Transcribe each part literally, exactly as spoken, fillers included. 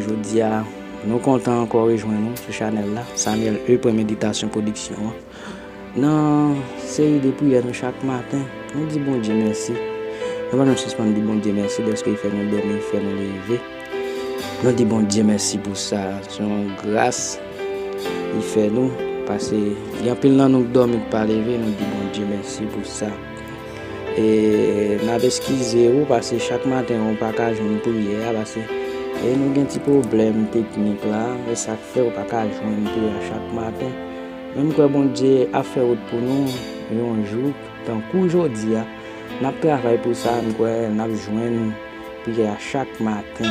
Jodi a, nou kontan ankò rejwenn nou sou chanèl la, Samuel E. Pwen Meditasyon Pwodiksyon an. Nan seri de priyè nou chak maten, nou di Bondye mèsi. Nou pa janm sispann di Bondye mèsi dèske li fè nou dòmi, li fè nou leve. Nou di Bondye mèsi pou sa. Se yon gras li fè nou, paske gen anpil nan nou k dòmi, k pa leve, nou di Bondye mèsi pou sa. E n ap eskize w, paske chak maten ou pa ka jwenn priyè a, paske e nou gen ti pwoblèm teknik la, e sa k fè ou pa ka jwenn priyè a chak maten. Men m kwè Bondye ap fè wout pou nou yon jou, tankou jodi a. N ap travay pou sa, m kwè n ap jwenn priyè a chak maten.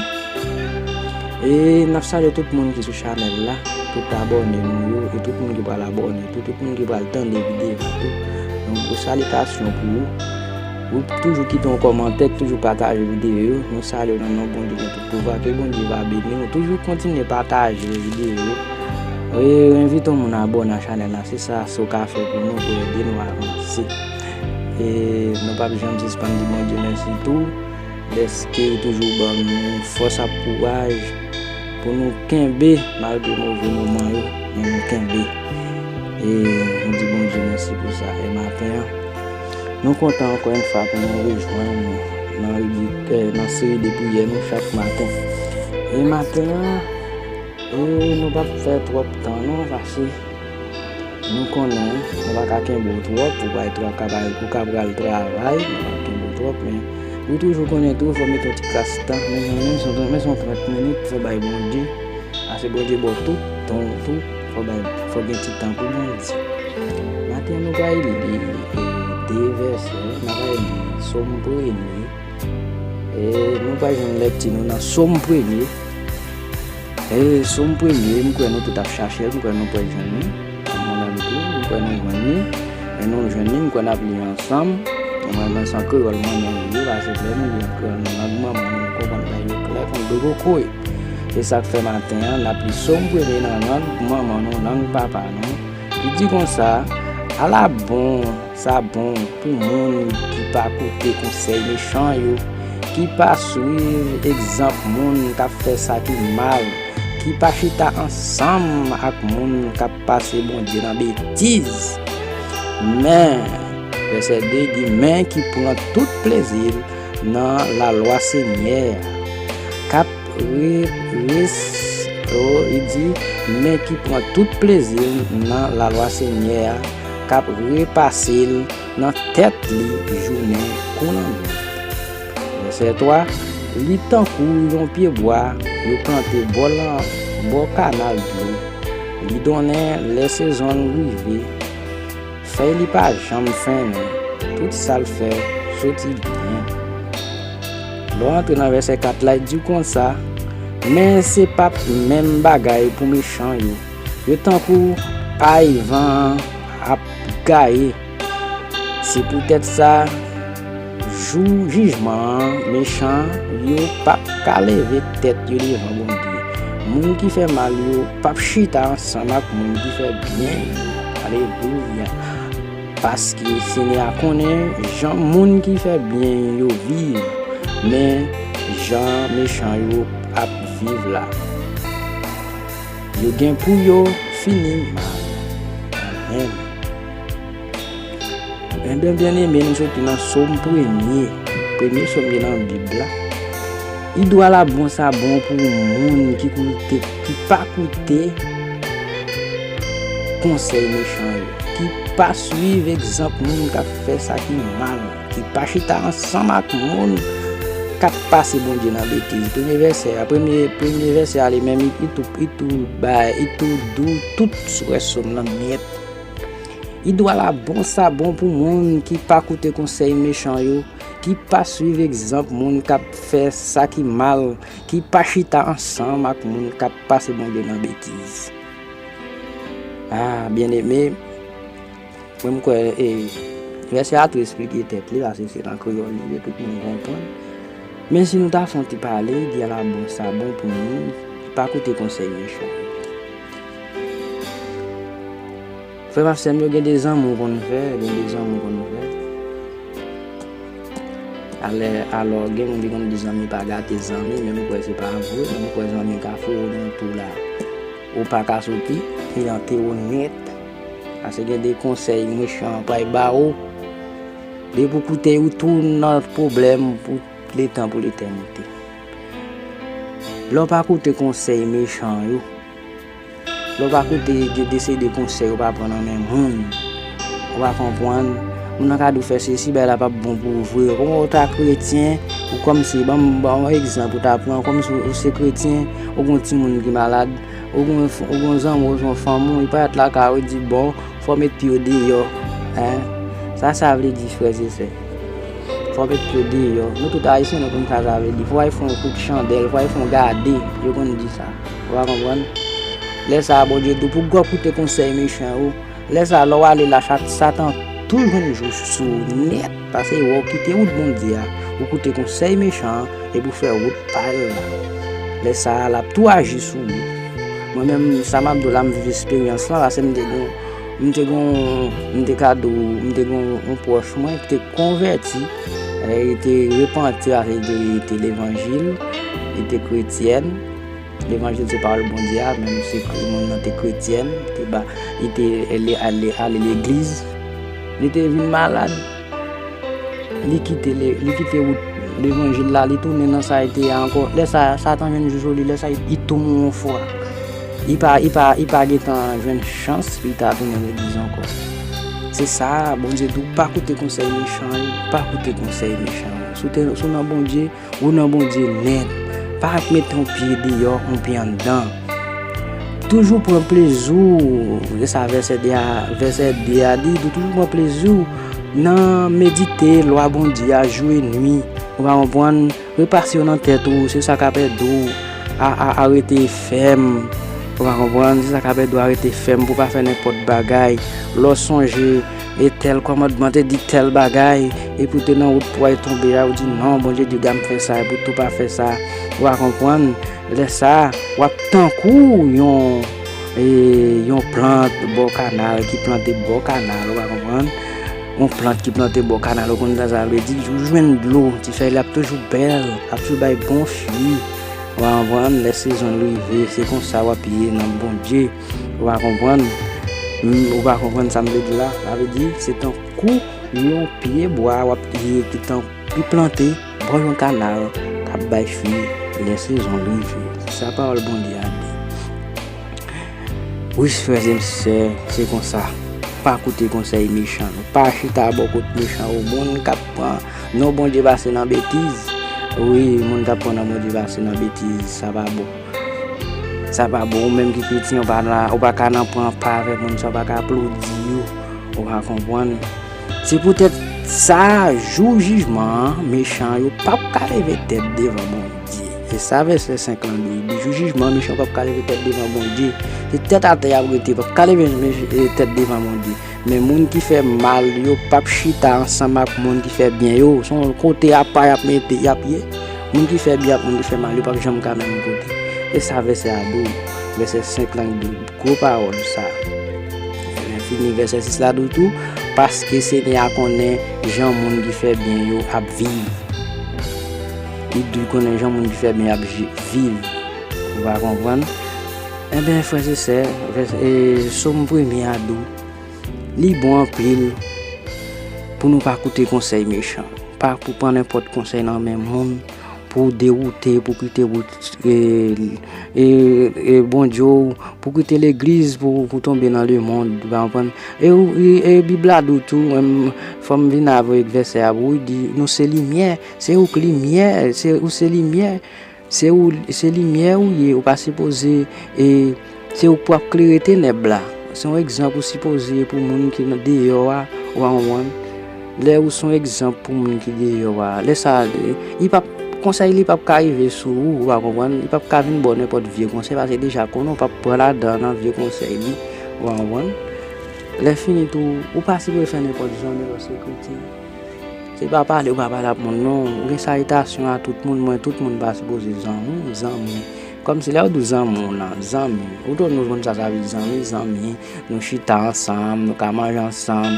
E n ap salye tout moun ki sou chanèl la, tout abòne nou yo, e tout moun ki pral abòne tou, tout moun ki pral tande videyo a tou. Yon gwo salitasyon pou ou. Ou toujou kite yon kòmantè, toujou pataje videyo yo. Nou salye w nan non Bondye gen tout pouvwa. Ke Bondye va beni w. Toujou kontinye pataje videyo yo. E envite yon moun abòne a chanèl la. Se sa sèl ou ka fè pou nou, pou ede nou avanse. E nou p ap janm sispann di Bondye mèsi tou, dèske li toujou ban nou fòs ak kouraj pou nou kenbe malgre move moman yo, men nou kenbe. E nou di Bondye mèsi pou sa. E maten an, nou kontan ankò yon fwa pou nou rejwenn nou nan ribrik, eh, nan seri de priyè nou chak maten. E maten an, e nou p ap fè twòp tan non, paske nou konnen nou pa ka kenbe w twòp, ou pral tra-, ka pral, ou ka pral travay, nou pa kenbe w twòp, men ou toujou konnen tou, fò mete yon ti kras tan, men, men, men se yon, men se yon trant minit, fò bay Bondye, paske Bondye ba w tout tan w tou, fò bay, fò gen ti tan pou Bondye. Maten an, nou pral li, e, de vèsè, nou pral li Sòm premye, e nou pral jwenn lèkti nou nan Sòm premye. E Sòm premye, m kwè nou tout ap chache l, m kwè nou pral jwenn li. Mwen menm tou, m kwè nou jwenn li. E nou jwenn li, m kwè n ap li ansanm. Mwen, mwen se an kreyòl mwen menm li, paske lè nou li an kreyòl, nan lang manman nou, nou konprann bagay yo klè kon dlo kokoye. Se sa k fè maten an, n ap li Sòm premye nan lang manman nou, lang papa nou. Li di konsa, ala bon sa bon pou moun ki pa koute konsèy mechan yo, ki pa swiv egzanp moun k ap fè sa ki mal, ki pa chita ansanm ak moun k ap pase Bondye nan betiz. Men, vèsè de di, men ki pran tout plezi l nan lalwa Senyè a, k ap re-, res-, o, li di, men ki pran tout plezi l nan lalwa Senyè a, k ap repase l nan tèt li jounen kou lannwit. Vèsè twa, li tankou yon pyebwa yo plante bò lan-, bò kanal dlo. Li donnen lè sezon l rive. Fèy li pa janm fennen, tout sa l fè soti byen. Lè w antre nan vèsè kat la, li di w konsa, men se p ap menm bagay pou mechan yo. Yo tankou pay van an ap gaye. Se poutèt sa, jou jijman an, mechan yo p ap ka leve tèt yo devan Bondye. Moun ki fè mal yo p ap chita ansanm ak moun ki fè byen yo. Alelouya! Paske Senyè a konnen jan moun ki fè byen yo viv, men jan mechan yo ap viv la, yo gen pou yo fini mal. Amèn. Ebyen, byeneme, nou soti nan Sòm premye, premye sòm ki nan Bib la. Idwal ap bon sa bon pou moun ki koute, ki pa koute konsèy mechan yo, ki pa swiv egzanp moun k ap fè sa ki mal, ki pa chita ansanm ak moun k ap pase Bondye nan betiz. Premye vèsè a, premye, premye vèsè a li menm, li, li tou, li tou bay, li tou dou tout sou rès sòm nan nèt. Idwal ap bon sa bon pou moun ki pa koute konsèy mechan yo, ki pa swiv egzanp moun k ap fè sa ki mal, ki pa chita ansanm ak moun k ap pase Bondye nan betiz. Ah, byeneme, mwen m kwè, e, vèsè a tou esplike tèt li, paske se nan kreyòl li ye, tout moun konprann. Men si nou ta fè yon ti pale, di ala bon sa bon pou moun ki pa koute konsèy mechan. Frè m ak sè m yo, gen de zanmi w konn fè, gen de zanmi w konn fè. Alè, alò, gen moun ki konn di zanmi pa gate zanmi, men m kwè se pa vre, men m kwè zanmi ka foure w nan tou la. Ou pa ka soti, li ante w nèt. Paske gen de konsèy mechan an pral ba ou. Depi w koute, ou tou nan pwoblèm pou letan pou letènite. Lè w pa koute konsèy mechan yo, lè w pa koute, gen de seri de konsèy ou pa pran nan men moun. Ou pa konprann. Moun nan ka di w fè sesi, bagay la p ap bon pou ou vre. Kòman ou ta kretyen, ou kòmsi, ban m, ban m yon egzanp ou ta pran, kòmsi ou se kretyen, ou gen yon timoun ki malad, ou gen, ou gen zanmi w, yon fanmi w, li parèt lakay ou, li di, bon, fò w met pye w deyò. Hein? Sa sa vle di, frè e sè? Fò w met pye w deyò. Nou tout Ayisyen, nou konn sa sa vle di. Fò w al fè yon kout chandèl, fò w al fè yon gade. Yo konn di sa. Ou pa konprann? Lè sa a, Bondye di w pou w koute konsèy mechan yo. Lè sa a, lè w ale la, Sat-, Satan tou jwenn jou sou ou nèt. Paske wè w kite wout Bondye a, ou koute konsèy mechan an, epi w fè wout pa l la. Lè sa a, l ap tou aji sou ou. Mwen menm, sa m ap di w la, m viv esperyans lan, paske m te gen, m te gen, m te ka di w, m te gen yon pwòch mwen ki te konvèti, e, li te repanti avèk verite levanjil, li te kretyèn. Levanjil se pawòl Bondye a, men se kre-, moun nan te kretyèn, te ba, li te ale, ale, ale legliz. Li te vin malad. Li kite le-, li kite wout levanjil la, li tounen nan sa li te ye a ankò. Lè sa a, Satan jwenn jou sou li, lè sa a, li, li tou mou yon fwa. Li pa, li pa, li pa gentan jwenn chans pou li ta tounen legliz ankò. Se sa, Bondye di w, pa koute konsèy mechan yo, pa koute konsèy mechan yo. Si w te, si w nan Bondye, ou nan Bondye nèt. Pa mete yon pye deyò, yon pye anndan. Toujou pran plezi w, e sa vèsè de a, vèsè de a di, toujou pran plezi w nan medite lwa Bondye a jou e nwi. Ou pa konprann? Repase yo nan tèt ou, se sa k ap ede w a, a, a rete fèm. Ou pa konprann? Se sa k ap ede w a rete fèm pou w pa fè nenpòt bagay. Lè w sonje e tèl kòmandman te di tèl bagay, epi w te nan wout pou w al tonbe a, ou di, "Non, Bondye di gad m fè sa, epi w tou pa fè sa." Ou pa konprann? Lè sa a, w ap tankou yon, e, yon plant bò kanal ki plante bò kanal, ou pa konprann? Yon plant ki plante bò kanal, ou konn sa sa vle di, ou jwenn dlo, ti fèy la ap toujou bèl, ap toujou bay bon fwi. Ou pa konprann? Lè sezon l rive, se konsa w ap ye nan Bondye. Ou pa konprann? M, ou pa konprann sa m vle di la? Sa vle di, se tankou yon pye bwa w ap ye ki tan, ki plante bò yon kanal k ap bay fwi lè sezon rive. Se sa pawòl Bondye a di. Wi, frè e sè, se konsa. Pa koute konsèy mechan yo. Pa chita bò kot mechan yo. Moun k ap pran non Bondye pase nan betiz. Wi, moun k ap pran non Bondye pase nan betiz, sa pa bon. Sa pa bon, ou menm ki kretyen, ou pa la, ou pa ka nan pran pa avèk moun sa, ou pa ka aplodi yo, ou pa konprann. Se poutèt sa, jou jijman an, mechan yo p ap ka leve tèt devan Bondye. E sa vèsè senk lan di, di, jou jijman an, mechan yo p ap ka leve tèt devan Bondye. Se tèt atè y ap rete, p ap ka leve mech-, tèt devan Bondye. Men moun ki fè mal yo p ap chita ansanm ak moun ki fè byen yo. Se yon kote apa y ap mete, y ap ye. Moun ki fè byen ak moun ki fè mal yo p ap janm ka menm kote. E sa vèsè a di w, vèsè senk lan di w, gwo pawòl sa. Lè fini, vèsè sis la di w tou, paske Senyè a konnen jan moun ki fè byen yo ap viv. Li di w konnen jan moun ki fè byen ap ji-, viv. Ou pa konprann? Enben, frè e sè, vèsè, e, Sòm premye a di w, li bon anpil pou nou pa koute konsèy mechan. Pa pou pran nenpòt konsèy nan men moun, pou w dewoute, pou kite wout, e, e, e Bondye w, pou kite legliz, pou, pou tonbe nan lemonn, ou pa konprann? E, ou, e, e Bib la di w tou, menm, fò m vin avèk vèsè a pou w, li di, nou se limyè, se ou k limyè, se, ou se limyè. Se ou, se limyè ou ye, ou pa sipoze, e, se ou k ap klere tenèb la. Se yon egzanp ou sipoze ye pou moun ki nan deyò a, ou pa konprann? Lè ou se yon egzanp pou moun ki deyò a, lè sa, e, li p ap, konsèy li p ap ka rive sou ou, ou pa konprann? Li p ap ka vin ba w nenpòt vye konsèy, paske deja konnen ou p ap pran ladan nan vye konsèy li, ou pa konprann? Lè fini tou, ou pa sipoze fè nenpòt jan, men paske kretyen. Se pa pale ou pa pale ak moun non. Ou gen salitasyon a tout moun, mwen tout moun pa sipoze zanmi w, zanmi. Kòmsi lè yo di w zanmi w lan, zanmi. Ou tou nou konn sa sa vle di zanmi, zanmi. Nou chita ansanm, nou ka manje ansanm.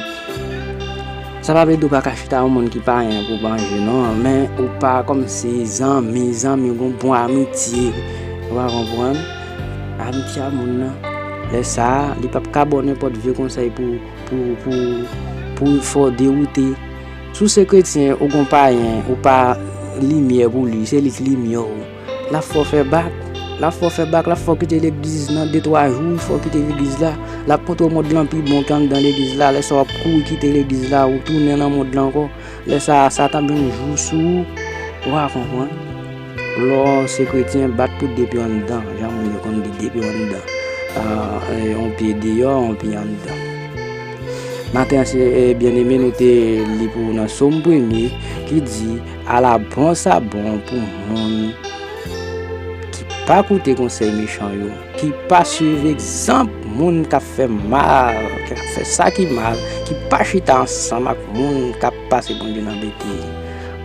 Sa pa vle di w pa ka chita yon moun ki payen pou manje, non, men ou pa kòmsi zanmi, zanmi, gon bon amitye. Ou pa konprann? Amitye a moun nan. Lè sa a, li p ap ka ba w nenpòt vye konsèy pou, pou, pou, pou fè w dewoute. Si w se kretyen, ou gon payen, ou pa limyè pou li, se li k limyè w. L ap fè w fè bak. L ap fè w fè bak, l ap fè w kite legliz nan de twa jou, fè w kite legliz la. L ap montre w mond lan pi bon ki anndan legliz la. Lè sa w ap kouri kite legliz la, ou tounen nan mond lan ankò. Lè sa a, Satan vin jou sou ou. Ou pa konprann? Lè w se kretyen, bat pou de pye w anndan. Jan moun yo konn di de pye w anndan. Ah, eh, yon pye deyò, yon pye anndan. Maten an, se, eh, byeneme, nou te li pou ou nan Sòm premye ki di, ala bon sa bon pou moun ki pa koute konsèy mechan yo, ki pa swiv egzanp moun k ap fè mal, k ap fè sa ki mal, ki pa chita ansanm ak moun k ap pase Bondye nan betiz.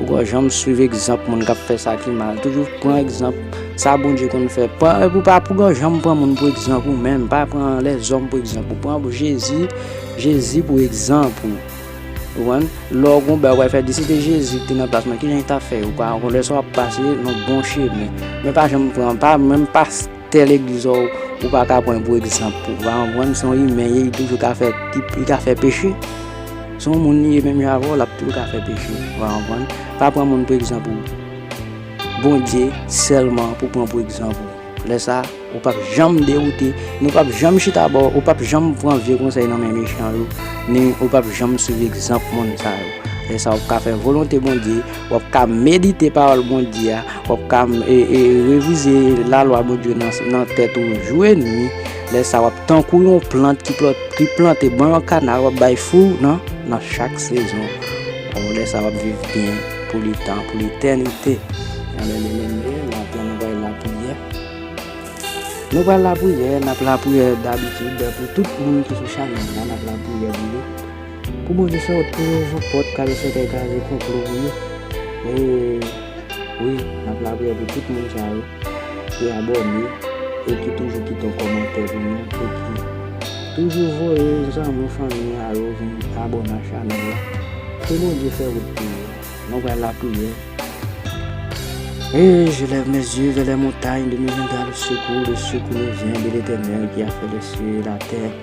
Pou w janm swiv egzanp moun k ap fè sa ki mal. Toujou pran egzanp sa Bondye konn fè. Pran, epi w pa pou w janm pran moun pou egzanp ou menm. Pa pran lèzòm pou egzanp ou. Pran Jezi, Jezi pou egzanp ou. Ou konprann? Lè w gon bagay w pral fè, di si te Jezi ki te nan plas mwen, kijan li t ap fè? Ou pa konn lè sa w ap pase nan bon chemen. Men pa janm pran, pa menm pastè legliz ou, ou pa ka pran pou egzanp ou. Ou pa konprann? Se yon imen ye, li toujou ka fè, li, li ka fè peche. Se yon moun li ye menm jan avè w, l ap toujou ka fè peche. Ou pa konprann? Pa pran moun pou egzanp ou. Bondye sèlman pou pran pou egzanp ou. Lè sa, ou p ap janm dewoute, ni w p ap janm chita bò, ou p ap janm pran vye konsèy nan men mechan yo, ni ou p ap janm swiv egzanp moun sa yo. Lè sa, w ap ka fè volonte Bondye, w ap ka medite pawòl Bondye a, w ap ka, e, e, revize lalwa Bondye nan, nan tèt ou jou e nwi. Lè sa, w ap tankou yon plant ki plante, ki plante ban yon kana, w ap bay fwi w nan, nan chak sezon. Bon, lè sa, w ap viv byen pou letan, pou letènite. Alelouya, maten nou bay lapriyè. Nou pral lapriyè, n ap lapriyè dabitid pou tout moun ki sou chanèl la, n ap lapriyè pou yo. Pou Bondye fè wout pou yo, ouvri pòt, kale sèkèy, kraze konplo pou yo. E wi, n ap lapriyè pou tout moun sa yo ki abòne e ki toujou kite yon kòmantè pou nou e ki toujou voye zanmi fanmi a yo vin abòne ak chanèl la. Ke Bondye fè wout pou yo. Nou pral lapriyè. Et je lève mes yeux vers les montagnes, d'où me viendra le secours. Le secours me vient de l'Éternel qui a fait les cieux et la terre.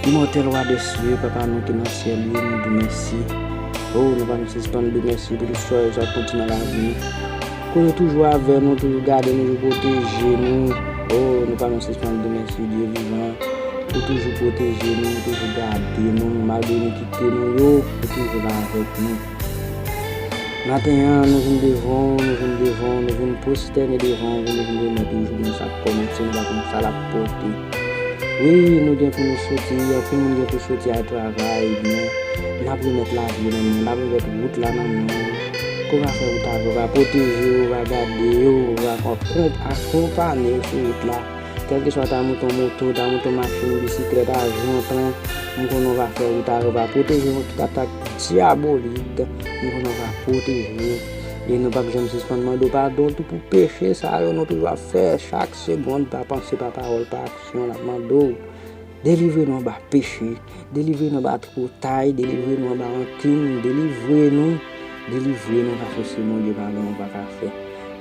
Imòtèl Wa dèsye, Papa nou ki nan syèl yo, nou di w mèsi. O, nou pa menm sispann di w mèsi pou tout sa w ap kontinye nan lavi nou. Ke w toujou avè nou, toujou gade nou, toujou pwoteje nou. O, nou pa menm sispann di w mèsi, Dye vivan. Ou toujou pwoteje nou, ou toujou gade nou, malgre nou kite nou yo, ou toujou la avèk nou. Maten an, nou vin devan w, nou vin devan w, nou vin pwostène devan w, nou vin remèt ou jounen sa k kòmanse, nou pa konn sa l ap pote. Wi, nou gen pou nou soti, anpil moun gen pou soti al travay, men n ap remèt lavi nan men w, n ap remèt wout la nan men w. Ke w va fè wout avè w, w va pwoteje yo, w va gade yo, w va akonp-, akonpanye yo sou wout la. Kèlkeswa ta mouton moto, ta mouton machin, bisiklèt, avyon, tren, m konnen w va fè wout avè w, w va pwoteje yo kont atak dyabolik, m konnen w va pwoteje yo. E nou p ap janm sispann mande w padon tou pou peche sa yo nou toujou ap fè chak segonn, pa panse, pa pawòl, pa aksyon, n ap mande w. Delivre nou anba peche, delivre nou anba tripotay, delivre nou anba rankin, delivre nou, delivre nou, paske se Bondye pa gen yon pa ka fè.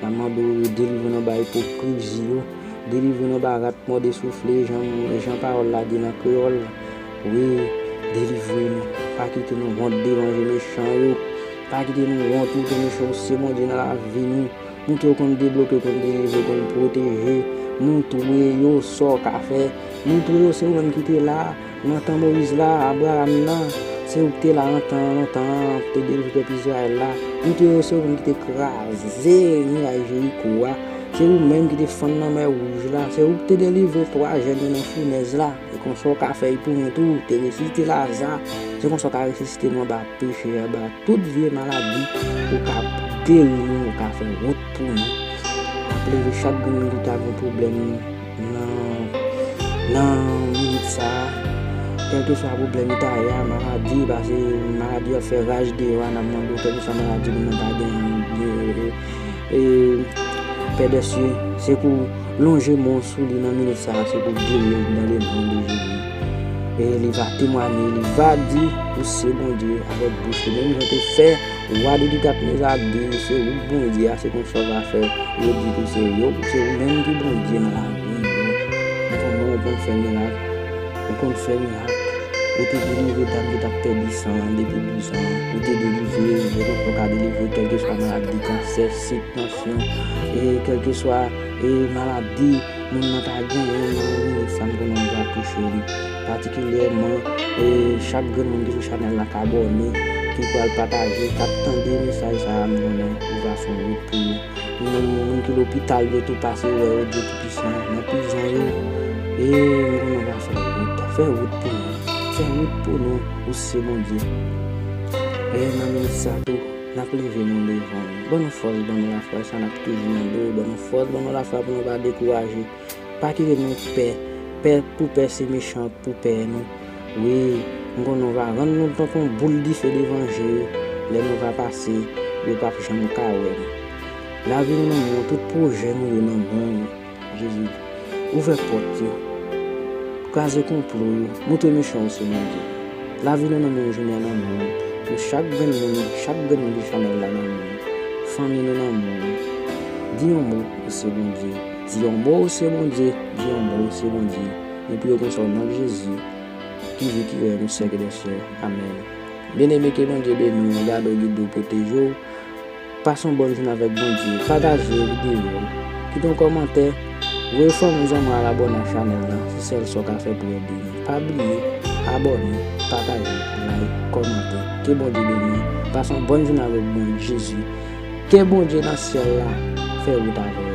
N ap mande w delivre nou anba ipokrizi yo, delivre nou anba rat mòde soufle, jan, jan pawòl la di nan kreyòl. Wi, delivre nou, pa kite nou wont devan je mechan yo, pa kite nou wont, montre mechan yo se Bondye nan lavi nou. Montre w konn debloke, konn delivre, konn pwoteje. Montre yo sa w ka fè. Montre yo se ou menm ki te la nan tan Moyiz la, Abraram nan. Se ou ki te la nan tan lontan an, te delivre pèp Izrayèl la. Montre yo se ou menm ki te kraze miray Jeriko a. Se ou menm ki te fann Lanmè Wouj la. Se ou ki te delivre twa jèn yo nan founèz la. Se konsa w ka fè pou mwen tou. Ou te resisite Laza. Se konsa w ka resisite nou anba peche, anba tout vye maladi, ou ka geri nou, ou ka fè wout pou nou. N ap leve chak grenn moun ki ta gen pwoblèm nan, nan minit sa a. Kèlkeswa pwoblèm li ta ye a, maladi, paske maladi ap fè raj deyò a, n ap mande w, kèlkeswa maladi moun nan ta genyen, e, e, Pè dèsye, se pou w lonje men w sou li nan minit sa a, se pou w geri l dans le nom de Jésus. E li va temwanye, li va di, ou se Bondye avèk bouch li, menm jan te fè wa Nebikadneza di, se ou k Bondye a, se konsa w va fè yo di tou se yo, se ou menm ki Bondye nan lavi yo. Ou konnen ou konn fè mirak, ou konn fè mirak. Ou te delivre dam ki t ap pèdi san an depi douz an, ou te delivre, e nou ka delivre kèlkeswa maladi, kansè, sik, tansyon, e kèlkeswa e maladi moun nan ta genyen nan minit sa, m konnen w va touche li. Patikilyèman, e chak grenn moun ki sou chanèl la k abòne, ki pral pataje, k ap tande mesaj sa a, m konnen ou va fè wout pou yo. Moun, moun ki lopital yo tou pase, yo wè yo Dye Toupisan nan prizon yo. E m konnen w va fè wout. Fè wout pou nou. Fè wout pou nou. Ou se Bondye. E nan minit sa tou, n ap leve nou devan ou. Ban nou fòs, ban nou lafwa, sa n ap toujou mande w. Ban nou fòs, ban nou lafwa pou nou pa dekouraje. Pa kite nou pè. Pè pou pè se mechan pou pè nou. Wi, m konnen w va rann nou tankou yon boul dife devan je yo. Lè nou va pase, yo p ap janm ka wè nou. Lavi nou nan men w, tout pwojè nou yo nan men w, Jezi. Ouvè pòt yo. Kraze konplo yo. Montre mechan w se Bondye. Lavi nou nan men w, jounen an nan men w. Pou chak grenn moun, chak grenn moun ki chanèl la nan men w. Fanmi nou nan men w. Di yon mo, ou se Bondye. Di yon mo, ou se Bondye. Di yon mo, ou se Bondye. Epi yo konsa, o non de Jezi, ki viv, ki règne au siècle des siècles. Amèn. Byeneme, ke Bondye beni w, gade w, gide w, pwoteje w. Pase yon bòn jounen avèk Bondye. Pataje videyo. Kite yon kòmantè. Voye fanmi, zanmi al abòne ak chanèl la. Se sèl sa w ka fè pou ede nou. Pa bliye, abòne, pataje, like, kòmante. Ke Bondye beni w. Pase yon bòn jounen avèk Bondye Jezi. Ke Bondye nan syèl la fè wout avè w.